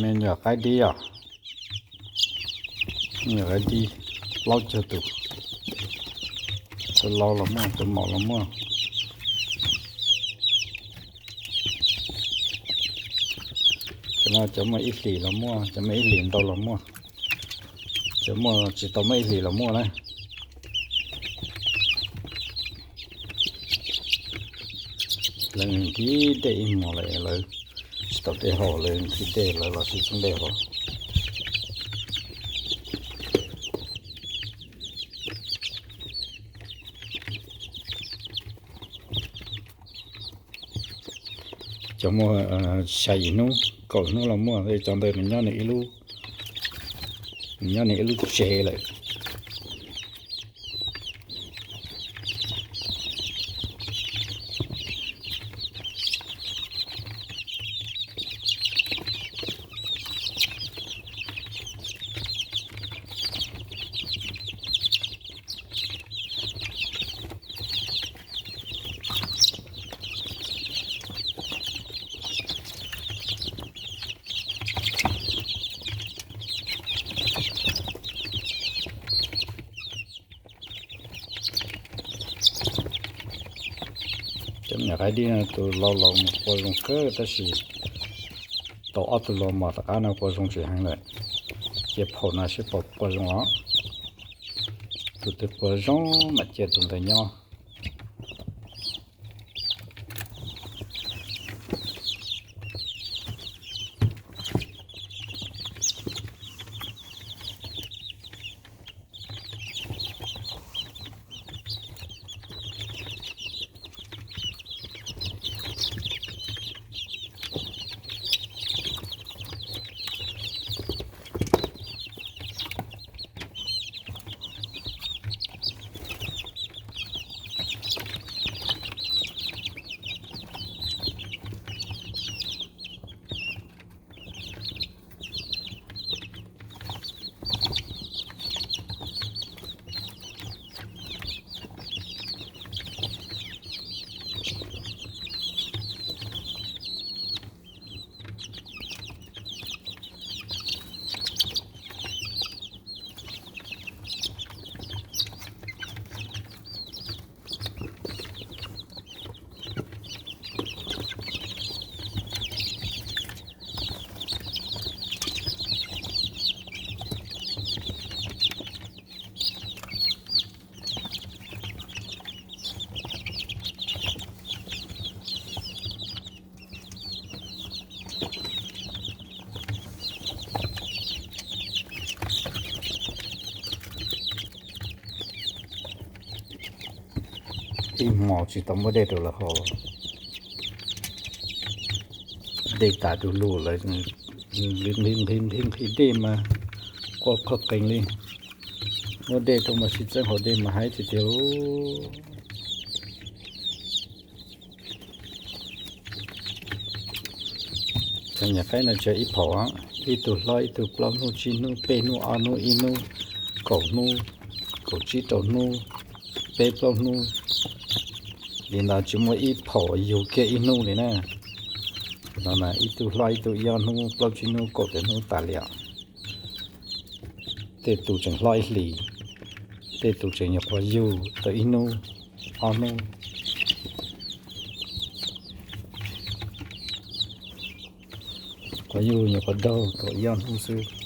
Me nyuam qaib dib os, me nyuam qaib dib plaub caug tus, tus lau los muaj, tus maum los muaj. Cov no cov muaj ib hlis los muaj, cov muaj ib hlis ntau los muaj, cov muaj tsis tau muaj ib hlis los muaj na. Lawv nqhis dej ib hmos lawm, lawv tsis tau dej haus, lawv nqhis dej, lawv los sib txeeb dej haus. Cov muaj xya yim hnub, kaum hnub los muaj, cov ntawd nws nyob nws ib lub, nws nyob nws ib lub tsev lawm. Cov me nyuam qaib dib no tus lau los mus qua zoo kawg tab sis tau ob tug los mos tom qab no qua zoo tsis heev lawm. Cia phaum no seb puas qua zoo os. Tus twg qua zoo mam cia tus ntawd nyob. Ib hmos tsis tau muab dej rau lawv haus. Dej tas du lug lawv nqhis nqhis nqhis dej mas qua qhov qees li. Muab dej rau mas sib txeeb haus dej mas haib tiag tiag. Cov nyuam qaib no tsawg ib phaum, ib tug hlob ib tug plaub hnub tsib hnub peb hnub ob hnub ib hnub kaum hnub kaum tsib rau hnub peb plaub hnub li ntawd tsis muaj ib phaum yug kiag ib hnub li na. No ib tug hlob ib tug ib ob hnub plaub tsib hnub kaum tawm hnub tas li os. Tej tus tseem hlob ib hlis, tej tus tseem nyuam qhuav yug tau ib hnub ob hnub. Qhuav yug nyuam qhuav daug tau ib ob hnub xwb.